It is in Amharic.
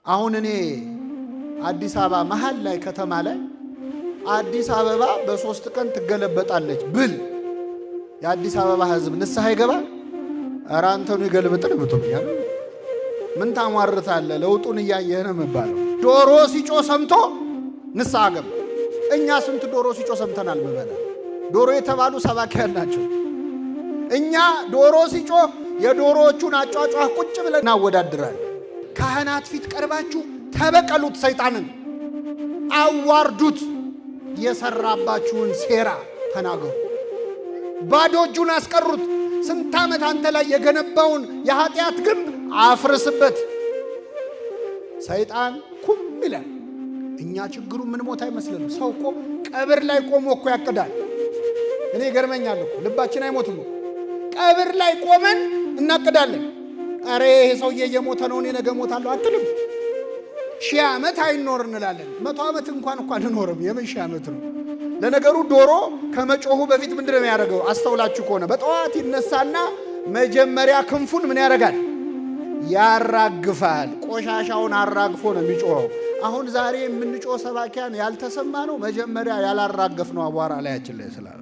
አሁን እኔ አዲስ አበባ መሀል ላይ ከተማ ላይ አዲስ አበባ በ3 ቀን ትገለበጣለች ብል የአዲስ አበባ ሕዝብ ንስሐ ይገባል? ኧረ አንተኑ ይገልብጥ ነው የምትሉኝ። ምን ታሟርታለህ? ለውጡን እያየህ ነው የምባለው። ዶሮ ሲጮህ ሰምቶ ንስሐ ገባ። እኛ ስንት ዶሮ ሲጮህ ሰምተናል? ምዕመናን ዶሮ የተባሉ ሰባኪያን ናቸው። እኛ ዶሮ ሲጮህ የዶሮዎቹን አጯጯህ ቁጭ ብለን እናወዳድራለን። ካህናት ፊት ቀርባችሁ ተበቀሉት፣ ሰይጣንን አዋርዱት፣ የሰራባችሁን ሴራ ተናገሩ። ባዶ እጁን አስቀሩት። ስንት ዓመት አንተ ላይ የገነባውን የኃጢአት ግንብ አፍርስበት። ሰይጣን ኩም ይላል። እኛ ችግሩ ምን ሞት አይመስልንም። ሰው እኮ ቀብር ላይ ቆሞ እኮ ያቅዳል። እኔ ገርመኛል እኮ ልባችን አይሞትም እኮ። ቀብር ላይ ቆመን እናቅዳለን። ኧረ ይሄ ሰውዬ እየሞተ ነው፣ እኔ ነገ ሞታለሁ አትልም። 1000 ዓመት አይኖር እንላለን። 100 ዓመት እንኳን እኮ አንኖርም። የምን 1000 ዓመት ነው? ለነገሩ ዶሮ ከመጮሁ በፊት ምንድን ነው የሚያደርገው? አስተውላችሁ ከሆነ በጠዋት ይነሳና መጀመሪያ ክንፉን ምን ያደርጋል? ያራግፋል። ቆሻሻውን አራግፎ ነው የሚጮኸው። አሁን ዛሬ የምንጮህ ሰባኪያን ያልተሰማ ነው መጀመሪያ ያላራገፍ ነው አቧራ ላያችን ላይ ስላለ